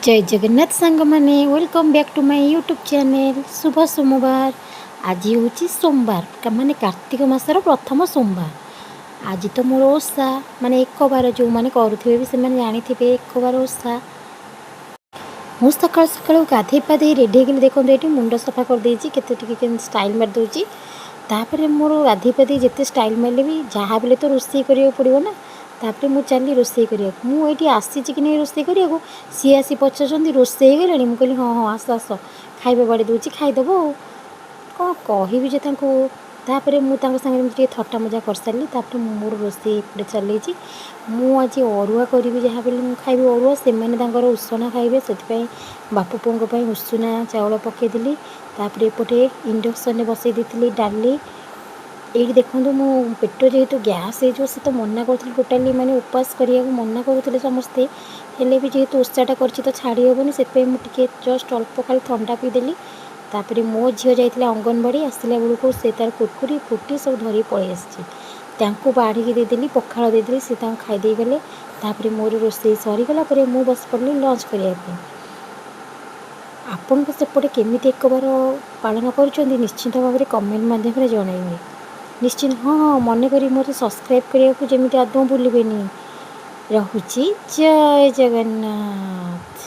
ଜୟ ଜଗନ୍ନାଥ ସାଙ୍ଗମାନେ, welcome back to my YouTube channel। ଶୁଭ ସୋମବାର। ଆଜି ହେଉଛି ସୋମବାର, ମାନେ କାର୍ତ୍ତିକ ମାସର ପ୍ରଥମ ସୋମବାର। ଆଜି ତ ମୋର ଓଷା, ମାନେ ଏକବାର। ଯେଉଁମାନେ କରୁଥିବେ ବି ସେମାନେ ଜାଣିଥିବେ ଏକବାର ଓଷା। ମୁଁ ସକାଳୁ ସକାଳୁ ଗାଧେଇ ପାଧେଇ ରେଡ଼ି ହେଇଗଲି। ଦେଖନ୍ତୁ, ଏଇଠି ମୁଣ୍ଡ ସଫା କରିଦେଇଛି, କେତେ ଟିକେ କେମିତି ଷ୍ଟାଇଲ୍ ମାରିଦେଉଛି। ତାପରେ ମୋର ଗାଧେଇ ପାଧେଇ ଯେତେ ଷ୍ଟାଇଲ୍ ମାରିଲେ ବି ଯାହା ବି ହେଲେ ତ ରୋଷେଇ କରିବାକୁ ପଡ଼ିବ ନା। ତାପରେ ମୁଁ ଚାଲିଲି ରୋଷେଇ କରିବାକୁ। ମୁଁ ଏଇଠି ଆସିଛି କି ନାହିଁ ରୋଷେଇ କରିବାକୁ, ସିଏ ଆସି ପଚାରୁଛନ୍ତି, "ରୋଷେଇ ହେଇଗଲାଣି?" ମୁଁ କହିଲି, "ହଁ ହଁ, ଆସ ଆସ, ଖାଇବା ବାଢ଼ି ଦେଉଛି, ଖାଇଦେବ।" ଆଉ କ'ଣ କହିବି ଯେ ତାଙ୍କୁ। ତାପରେ ମୁଁ ତାଙ୍କ ସାଙ୍ଗରେ ଏମିତି ଟିକେ ଥଟ୍ଟା ମଜା କରିସାରିଲି। ତାପରେ ମୁଁ ମୋର ରୋଷେଇ ଏପଟେ ଚଲେଇଛି। ମୁଁ ଆଜି ଅରୁଆ କରିବି, ଯାହା ବି ହେଲେ ମୁଁ ଖାଇବି ଅରୁଆ, ସେମାନେ ତାଙ୍କର ଉଷୁନା ଖାଇବେ। ସେଥିପାଇଁ ବାପ ପୁଅଙ୍କ ପାଇଁ ଉଷୁନା ଚାଉଳ ପକାଇଦେଲି। ତାପରେ ଏପଟେ ଇଣ୍ଡକ୍ସନରେ ବସେଇ ଦେଇଥିଲି ଡାଲି। ଏଇଠି ଦେଖନ୍ତୁ, ମୋ ପେଟ ଯେହେତୁ ଗ୍ୟାସ୍ ହେଇଯିବ, ସେ ତ ମନା କରୁଥିଲେ ଟୋଟାଲି, ମାନେ ଉପାସ କରିବାକୁ ମନା କରୁଥିଲେ ସମସ୍ତେ। ହେଲେ ବି ଯେହେତୁ ଓଷାଟା କରିଛି ତ ଛାଡ଼ି ହେବନି, ସେଥିପାଇଁ ମୁଁ ଟିକେ ଜଷ୍ଟ ଅଳ୍ପ ଖାଲି ଥଣ୍ଡା ପିଇଦେଲି। ତାପରେ ମୋ ଝିଅ ଯାଇଥିଲା ଅଙ୍ଗନବାଡ଼ି, ଆସିଲା ବେଳକୁ ସେ ତାର କୁରକୁରି, ଫ୍ରୁଟି ସବୁ ଧରିକି ପଳେଇ ଆସିଛି। ତାଙ୍କୁ ବାଢ଼ିକି ଦେଇଦେଲି, ପଖାଳ ଦେଇଦେଲି, ସେ ତାଙ୍କୁ ଖାଇ ଦେଇ ଗଲେ। ତାପରେ ମୋର ରୋଷେଇ ସରିଗଲା ପରେ ମୁଁ ବସି ପଡ଼ିଲି ଲଞ୍ଚ କରିବା ପାଇଁ। ଆପଣଙ୍କ ସେପଟେ କେମିତି ଏକବାର ପାଳନ କରୁଛନ୍ତି, ନିଶ୍ଚିନ୍ତ ଭାବରେ କମେଣ୍ଟ ମାଧ୍ୟମରେ ଜଣାଇବେ ନିଶ୍ଚିନ୍ତ। ହଁ ହଁ ମନେ କରି ମୋତେ ସବସ୍କ୍ରାଇବ୍ କରିବାକୁ ଯେମିତି ଆଦୌ ଭୁଲିବେନି। ରହୁଛି, ଜୟ ଜଗନ୍ନାଥ।